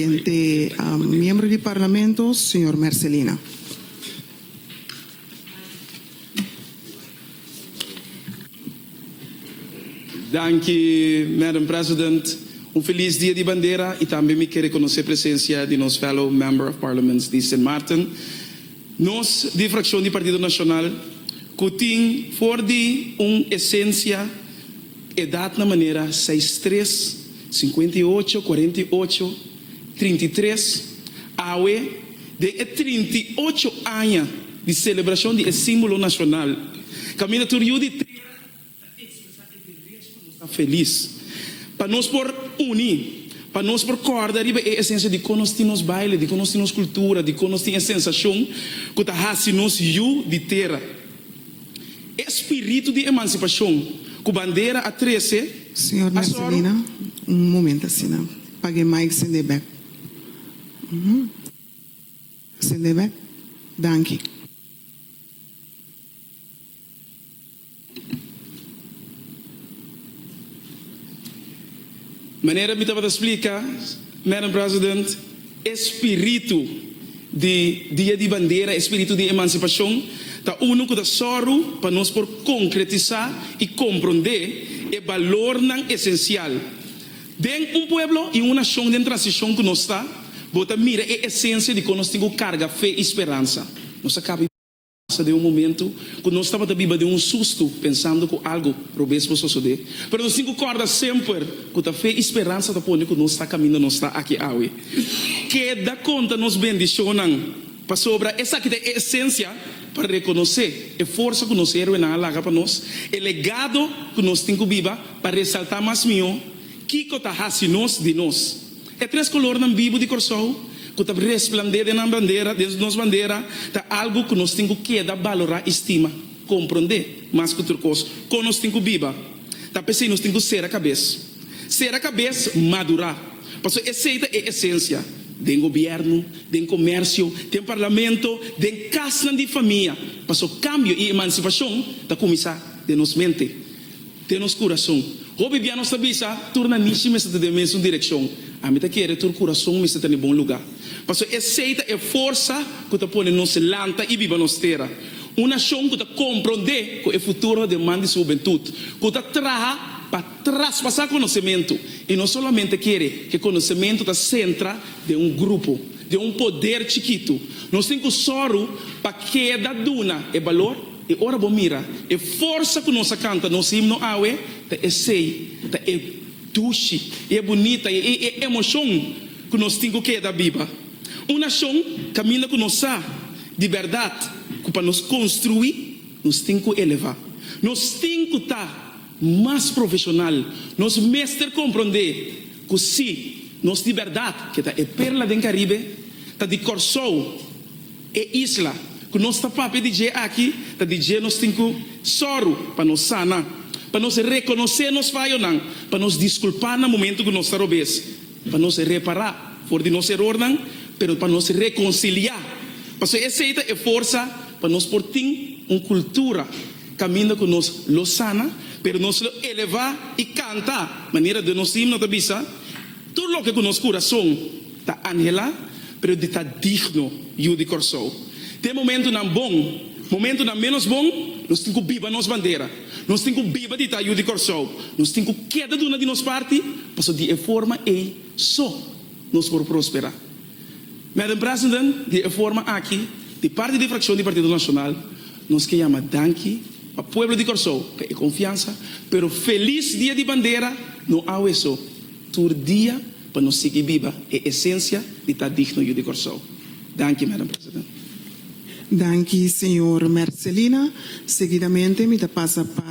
Siguiente miembro di Parlamento, señor Mercelina. Danki, Madam President. Un feliz Dia di Bandera y tambe mi ke reconoce presencia di nos fellow Member of Parliaments di Sint Maarten. Nos di fraccion di Partido Nacional cu tin for di un esencia edadnan manera seis tres, 58, 48, 33, awe den e 38 aña di selebrashon di e símbolo nashonal, kaminda tur yu di tera ta ekspresá e derecho pa nos ta felis, pa nos por uni, pa nos por kòrda riba e esensia di kon nos tin nos baile, di kon nos tin nos kultura, di kon nos tin e sensashon ku ta hasi nos yu di tera. E spiritu di emansipashon ku bandera a trese Señor a sòru. Mercelina, un momento asina. Paga e mic sende bek. Sende bek. Danki. Manera mi tabata splika, Madam President, e spiritu di Dia di Bandera, e spiritu di emansipashon, ta unu ku ta sòru pa nos por konkretisá i komprondé e balornan esensial den un pueblo i un nashon den transishon ku nos ta. Bo ta mira e esensia di kon nos tin ku karga fe i speransa. Nos a kaba i. Pasa den un momento ku nos tabata biba den un sustu pensando ku algu robes por sosodé. Pero nos tin ku kòrda semper ku ta fe i speransa ta pone ku nos ta kaminda nos ta aki awe. Keda konta nos bendishonnan, pasobra esaki ta e esensia pa rekonosé e forsa ku nos héroenan a laga pa nos, e legado ku nos tin ku biba pa resaltá mas mihó kiko ta hasi nos di nos. E tres kolornan bibu di Kòrsou ku ta resplandé den nan bandera, den nos bandera, ta algu ku nos tin ku keda balorá i stima, komprondé mas ku tur kos kon nos tin ku biba. Ta p'esei nos tin ku sera kabes. Sera kabes, madurá. Pasobra esei ta e esensia den gobièrnu, den komersio, den parlamento, den kasnan di famia. Pasobra kambio i emansipashon ta kuminsá den nos mente. Den nos kurason. Hopi bia nos ta bisa, Tur nanishi mester ta den mesun direkshon. Ami ta kere tur kurason mester ta na e bon lugá. Pasobra esei ta e forsa ku ta pone nos lanta i biba nos tera. Un nashon ku ta komprondé ku e futuro ta den man di su hubentut, ku ta traha pa traspasá konosementu i no solamente kere ku e konosementu ta sentra den un grupo, den un poder chikitu. Nos tin ku sòru pa keda duna e balor. I ora bo mira e forsa ku nos a kanta nos himno awe, ta esei ta e dushi i e bunita i e emoshon ku nos tin ku keda biba. Un nashon kaminda ku nos sa di bèrdat ku pa nos konstruí nos tin ku elevá. Nos tin ku ta mas profeshonal. Nos mester komprondé ku si nos di bèrdat ke ta e perla den Karibe, ta di Kòrsou. E isla ku nos ta papia di dje aki ta di dje nos tin ku sòru pa nos sana, pa nos rekonosé nos fayonan, pa nos diskulpá na momentu ku nos ta robes, pa nos repará for di nos erornan, pero pa nos rekonsiliá. Pasobra esei ta e forsa pa nos por tin un kultura kaminda ku nos lo sana, pero nos lo elevá i kanta manera den nos himno ta bisa, Tur loke ku nos kurason ta anhelá, pero di ta digno yu di Kòrsou. Den momentunan bon, momentunan ménos bon, nos tin ku biba nos bandera. Nos tin ku biba di ta yu di Kòrsou. Nos tin ku keda duna di nos parti, pasobra di e forma ei so nos por prosperá. Madam President, di e forma aki, di parti di frakshon di Partido Nashonal, nos ke yama danki pa pueblo di Kòrsou pa e konfiansa, pero felis Dia di Bandera no awe so. Tur dia pa nos sigui biba e esencia di ta digno yu di Corsou. Danki, Madam President. Danki, señor Mercelina. Seguidamente mi ta pasa pa.